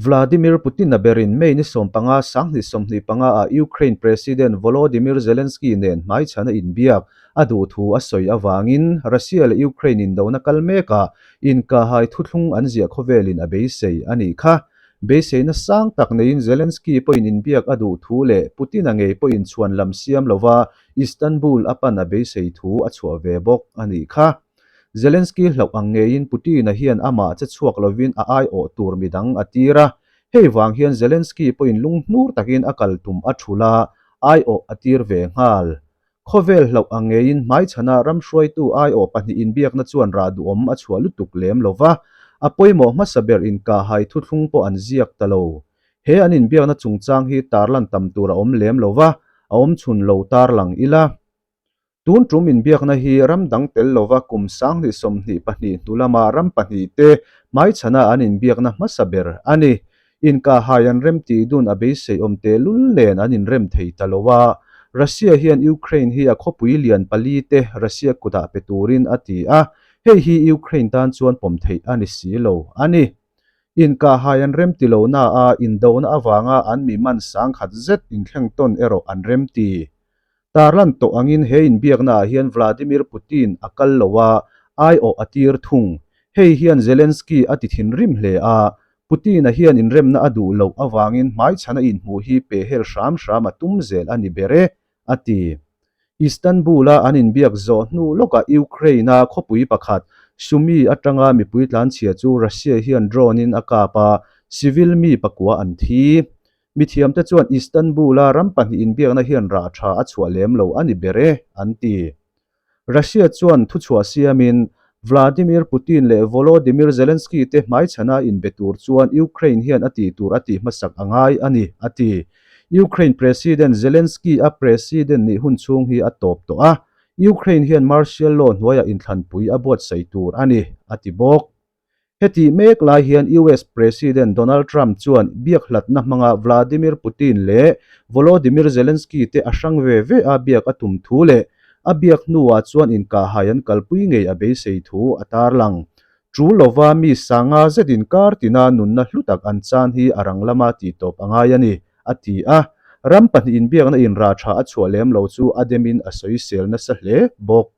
Vladimir Putin-a berin May ni 15, 2025 ah Ukraine President Volodymyr Zelensky nen hmaichhana inbiak a duh thu a sawi avangin Russia leh Ukraine indona kal mekah inkahhai thuthlung an ziah khawvelin a beisei a nih kha. Beiseina sang tak neiin Zelensky pawhin inbiak a duh thu leh Putin-a ngei pawhin chhuan lam siam lova Istanbul a pan a beisei thu a chhuah ve bawk a nih kha. Zelensky hlauh ang ngeiin Putin-a hian amah che chhuak lovin a aiawh tur midang a tir a, hei vang hian Zelensky pawhin lunghnur takin a kal tum a thul a, aiawh a tir ve nghal. Khawvel hlauh ang ngeiin hmaichhana ram hruaitu aiawh pahnih inbiakna chuan rah duhawm a chhuah lutuk lem lo va, a pawimawh hmasa ber inkahhai thuthlung pawh an ziak ta lo. He an inbiakna chungchang hi tarlan tam tur a awm lem lo va, a awm chhun lo tarlang ila. Tun tum inbiakna hi ram dang tel lova kum 2022 hnu lama ram pahnihte hmaichhana an inbiakna hmasa ber a ni. Inkahhai an rem tih dun a beisei awm tehlul nen an inrem thei ta lo a. Russia hian Ukraine hi a khawpui lian pali te Russia kutah pe turin a ti a, hei hi Ukraine tan chuan pawm theih a ni si lo a ni. Inkahhai an rem ti lo na a, indona avanga an mi man sangkhat zet inthleng tawn erawh an rem ti. Tarlan tawh angin he inbiaknaah hian Vladimir Putin a kal lo a, aiawh a tir thung. Hei hian Zelensky a ti thinrim hle a, Putin-a hian inremna a duh loh avangin hmaichhana inhmuh hi pehhel hram hram a tum zel a ni ber e, a ti. Istanbul-a an inbiak zawh hnu lawkah Ukraine-a khawpui pakhat, Sumy atanga mipui tlanchhia chu Russia hian drone-in a kap a, civil mi pakua an thi. Mithiamte chuan Istanbul-a ram pahnih inbiakna hian rah tha a chhuah lem lo a ni ber e, an ti. Russia chuan thuchhuah siamin, Vladimir Putin leh Volodymyr Zelensky te hmaichhana inbe tur chuan Ukraine hian a tih tur a tih hmasak a ngai a ni, a ti. Ukraine President Zelensky-a president nih hun chhung hi a tawp tawh a, Ukraine hian martial law hnuaiah inthlanpui a buatsaih tur a ni, a ti bawk. Hetih mek lai hian US President Donald Trump chuan biakhlatna hmanga Vladimir Putin leh Volodymyr Zelensky te a hrang ve ve a biak a tum thu leh a biak hnuah chuan inkahhai an kalpui ngei a beisei thu a tarlang. Ṭu lova mi sanga zetin kar tina nunna hlu tak an chan hi a rang lama tihtawp a ngai a ni, a ti a. Ram pahnih inbiakna inrah tha a chhuah lem lo chu a demin a sawisel nasa hle bawk.